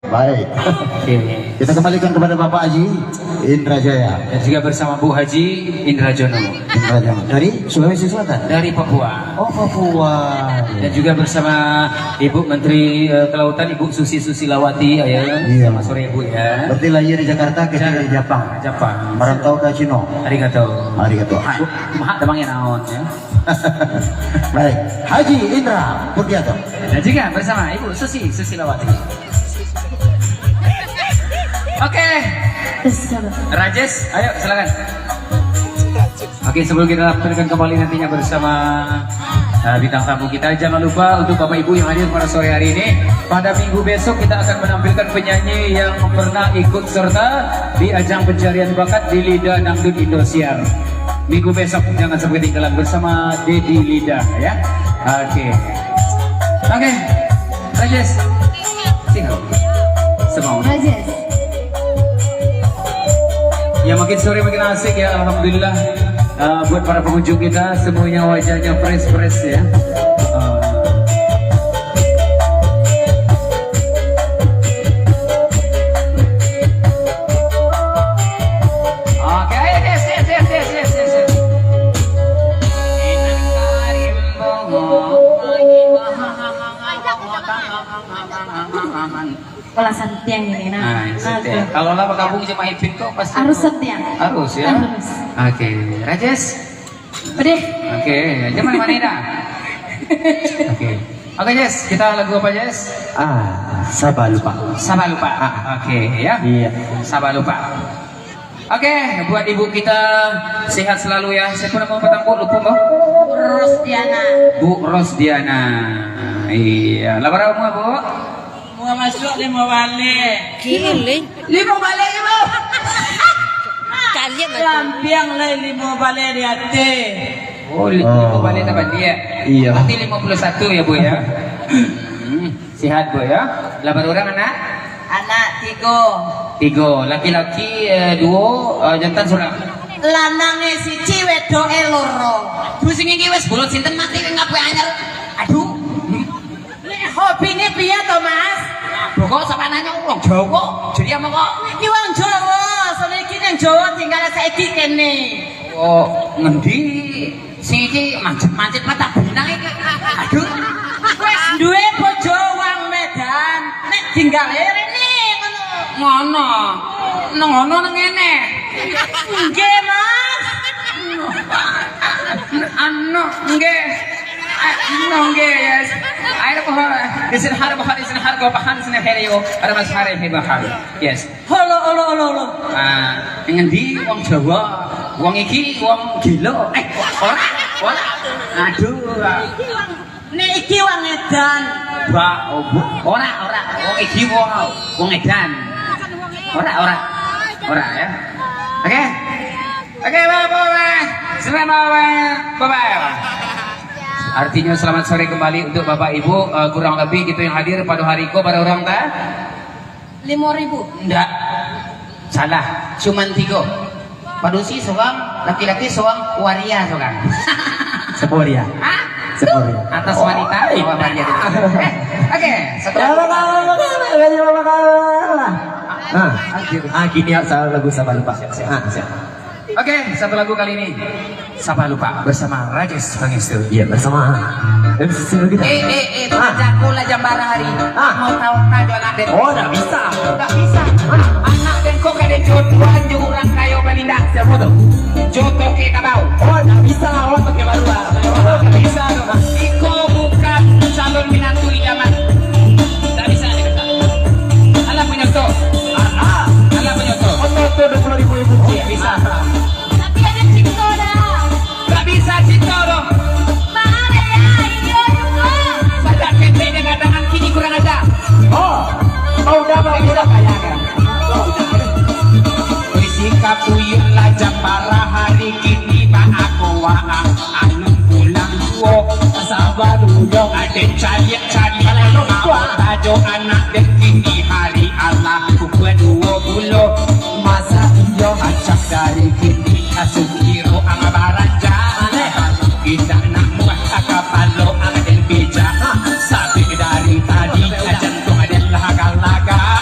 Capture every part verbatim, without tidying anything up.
Baik. Oke. Kita kembalikan kepada Bapak Haji Indra Jaya. Dan juga bersama Bu Haji Indra Jono. Indra Jono. Dari Sulawesi Selatan? Dari Papua. Oh, Papua. Dan juga bersama Ibu Menteri, eh, Kelautan, Ibu Susi Susilawati, ya. Iya. Selamat sore, Ibu, ya. Berarti lahir di Jakarta, kecil di Japang. Japang. Merantau ke Cino. Arigato. Arigato. Hai. Maha damang yang naon, ya. Baik, Haji Indra Purgianto. Dan juga bersama Ibu Susi Susilawati. Oke. Rajesh, ayo silakan. Oke, sebelum kita tampilkan kembali nantinya bersama, eh, bintang tamu kita, jangan lupa untuk Bapak Ibu yang hadir pada sore hari ini, pada minggu besok kita akan menampilkan penyanyi yang pernah ikut serta di ajang pencarian bakat di Lidah Dangdut Indosiar. Minggu besok jangan sampai ketinggalan bersama Dedi Lidah, ya. Oke. Oke. Rajesh. Singkat. Semua. Rajesh. Ya, makin sore makin asik, ya, alhamdulillah. Eh, buat para pengunjung kita, semuanya wajahnya fresh-fresh, ya. Eh. Oke, ayo, yes, yes, yes. Kalau santiang ini, nah. Nah, santiang. Oke. Kalau lah bergabung sama Ipin kok pasti harus santiang. Harus, ya? Harus. Oke, Rajesh? Pedih. Oke, jangan mana-mana dah. Oke. Oke, Jess, kita lagu apa, Jess? Ah, Saba Lupa. Saba Lupa. Ah. Oke, ya. Iya. Saba Lupa. Oke, buat ibu kita, sehat selalu ya. Siapa nama patang, Bu? Lupa, Bu. Rosdiana. Bu Rosdiana. Iya, lah bara umua, Bu? Umua masuak limo baleh. Gile. Limo baleh, Ibu. Kalian lah. Lampiang lai limo baleh di ateh. Oh, li-, limo baleh tabaliak. Iya. Berarti lima puluh satu ya, Bu, ya? Hmm, sehat, Bu, ya? Lah bara urang anak? Anak tigo. Tigo. Laki-laki, eh, duo, eh, jantan surang. Lanang e siji, wedok e loro. Aduh, sing iki wis bulut sinten mati, ngapo anyar? Aduh. Nek hobine piye to, Mas? Pokok sapananyo wong Jawa kok. Jadi apa kok? Iki wong Jawa, soalnya iki nang Jawa tinggal saiki kene. Oh, ngendi? Sing iki mancit-mancit mata binang iki. Aduh. Wis duwe bojo wong Medan, nek tinggal e rene ngono. Ngono. Nang ngono nang ngene. Nggih, Mas. Anu, nggih. Anu, nggih, yes. Ayo, pohon. Di sini hari, pohon, di sini hari, kau paham, di sini hari, oh. Ada Mas Hari, hari, hari. Yes. Halo, halo, halo, halo. Ah, yang di wong Jawa, wong iki, wong gila. Eh, ora, ora. Aduh. Nek iki wong edan. Ba, oh, bu-, ora, ora. Wong iki wong, wong edan. Ora, ora. Ora ya. Oke. Oke, Bapak, Bapak. Selamat, Bapak. Bapak. Artinya selamat sore kembali untuk Bapak Ibu, eh, kurang lebih gitu yang hadir pada hari ko pada orang ta? Limo ribu. Ndak. Salah. Cuman tigo. Padusi sorang, laki-laki sorang, waria sorang. Sapo waria? Hah? Sapo waria? Atas wanita, oh, bawah waria. Eh, oke, satu lagi. Nah, ah, gini ya, salah lagu Saba Lupa. Siap, siap, ah, siap. Oke, satu lagu kali ini. Saba Lupa bersama Rajesh Pangestu. Iya, bersama M C Senior kita. Eh, eh, eh, ah, jago lah jambara hari. Ah. Mau tahu kan jual anak den? Oh, ndak bisa. Ndak bisa. Ah. Anak den kok kada jodohan jo urang kayo balindak. Siapa tu? Jodoh ke kabau. Oh, ndak bisa lah, awak pakai baru lah. Oh, ndak bisa tu. Iko bukan calon minantu idaman. Ndak bisa, ndak bisa. Alah punyo tu. Alah, alah punyo tu. Motor tu dua puluh ribu ibu. Oh, ndak bisa. Tapi ada cinta dah. Ndak bisa cinta doh. Mahal ya, iyo jugo. Sajak ketek dia katakan kini kurang ajar. Oh, mau dah, mau dah. Bisi kapuyun lah jambara hari kini, baa ko waang alun pulang juo. Saba dulu, aden caliak-caliak, mau tajo anak den kini hari, alah, pukua duo pulo. Masa iyo acak dari kini, sukiro ang baranjak. Indak namuah kapalo ang den pijak. Sabik dari tadi, jantung den laga-laga.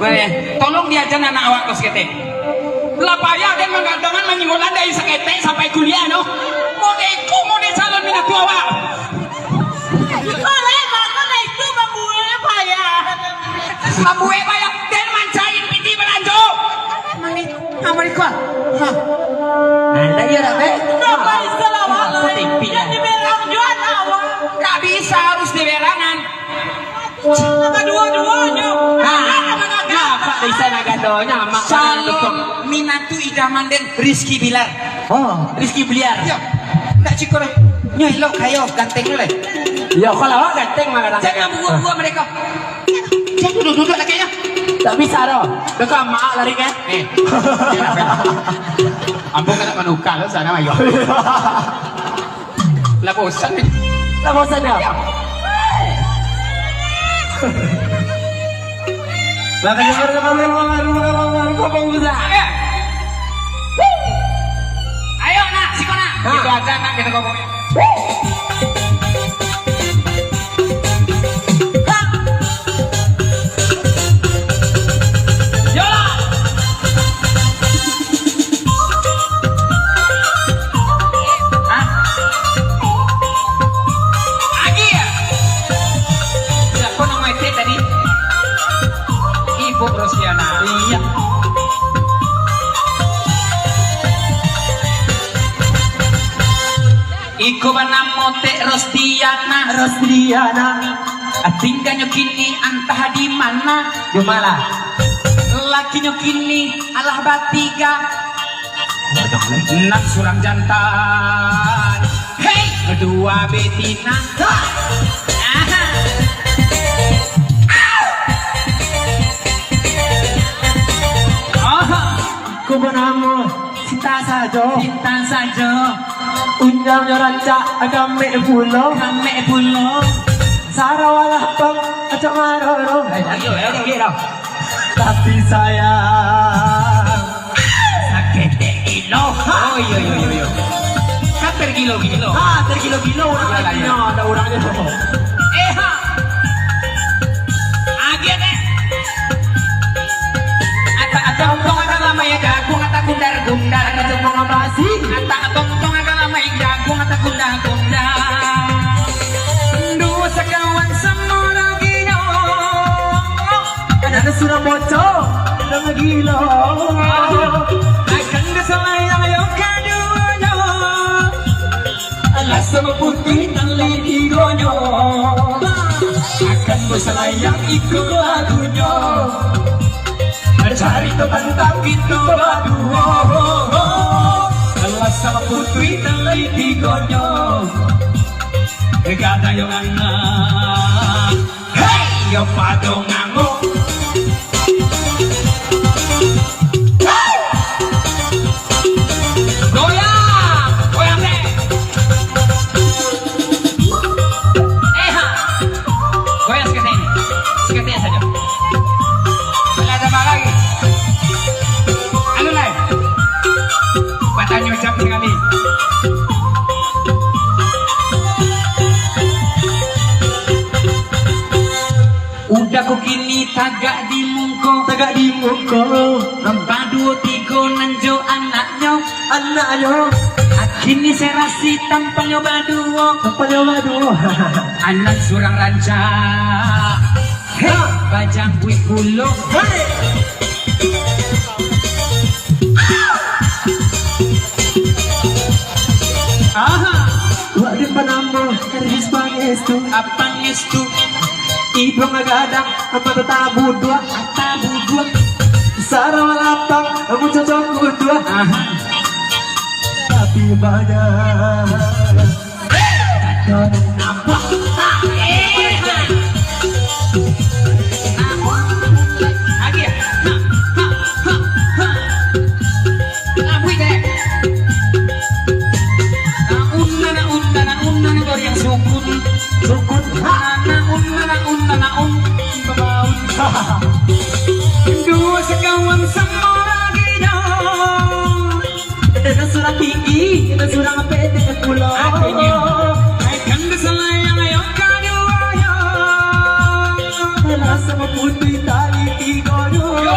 Weh, tolong diaja anak awak ko saketek. Lah payah den manggantongan manyinggolan dari saketek sampai kuliah no. Model iko model calon minantu awak. Kalau emang kau dah itu mambuek payah. Mambuek payah, den mancari piti balanjo. Mami, Assalamualaikum. Ha. Anda iya dah, Bek? Ndak bisa lah, Wak. Apa tipi? Yang diberang jual, Wak. Tak bisa, harus diberangan. Apa dua-duanya? Nah, apa bisa nak gadonyo, Mak? Calon minantu idaman den, Rizky Bilar. Oh, Rizky Biliar. Ya, ndak ciko dah. Nyo elok kayo, ganteng tu lai. Yo, kalau awak ganteng mah kadang. Jangan bubuak-bubuak mereka. Jangan duduk-duduk lagi nyo. Tak bisa doh. Deka maak lari kan? Eh. Ampun, kata manuka lo sana, ayo. Lah bosan ni. Lah bosan ya? Ya. Makanya orang-orang, orang-orang, orang-orang, orang-orang, orang-orang, orang-orang. Ayo, nak, siko, nak. Ha. Itu aja, nak, kita ngomong. Yolah. Hah? Agi ya? Siapa nama itu tadi? Ibu Rosiana. Iya. Iko banamo Tek Rosdiana. Rosdiana. Tingganyo kini antah di mana. Di mana? Lakinyo kini alah batiga. Nan surang jantan. Hei, dua betina. Aha. Aha. Ko banamo Cinta Sajo. Cinta Sajo. Unjangnyo rancak, gamek pulo. Gamek pulo. Sarawa lapang, acok maroro. Eh, lagi, lagi, lagi, dah. Tapi sayang. Sakik dek gilo. Oh, iyo, iyo, iyo, iyo. Kan tergilo-gilo. Ah, tergilo-gilo urang. Iyolah, lagi, iyo. Nah, ada urangnyo. Eh, ha. Agiah, dek. Atak tontong agak lamai, jagung atak gundar-gundar. Atak tontong agak lamai, jagung atak gundar-gundar. Duo sakawan samo lakinyo. Nan surang bocok, nan gilo. Akan disalayang yo kaduonyo. Alah samo putuih tali tigonyo. Akan basalayang iko ladunyo. Carito tantang kito baduo. Alah samo putuih tali tigonyo. Gadang yo nganga. Hei, yo pado ngamuk. Goyang, goyang deh. Eh, ha. Goyang sakali. Sakali sajo. Boleh tambah lagi. Anu lai. Batanyo jam sakali. Udah ko kini tagak di muko. Tagak di muko. Baduo tigo nan jo anaknyo. Anaknyo. Kini serasi tampangnyo baduo. Tampangnyo baduo. Anak surang rancak. Hei, bajang kuih pulo. Hei. Aha. Wak den banamo Rizky Pangestu. Pangestu. Iduang gadang, mato tabuduak. Tabuduak. Sarawa lapang, muncocok kuduak. Aha. Tapi banyak. Nampak. Eh, ha. Lagi ya? Ha, ha, ha, ha. Labuik deh. Naun, nanaun, nanaun, nanaun, dari yang sukun. Sukun. Ha. Nanaun, nanaun, nanaun, babaun. Duo sakawan samo lakinyo. Nan surang tinggi, nan surang pendek pulo. Akhirnyo. Aikan disalayang yo kaduonyo. Alah samo putuih tali tigonyo. Yo.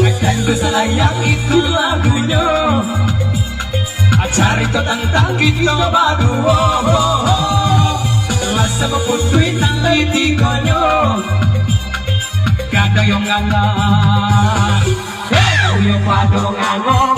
Aikan disalayang iko ladunyo. Carito tantang kito baduo. Alah samo putuih tali tigonyo. Gadang yo nganga. Hei, yo pado ngamuk.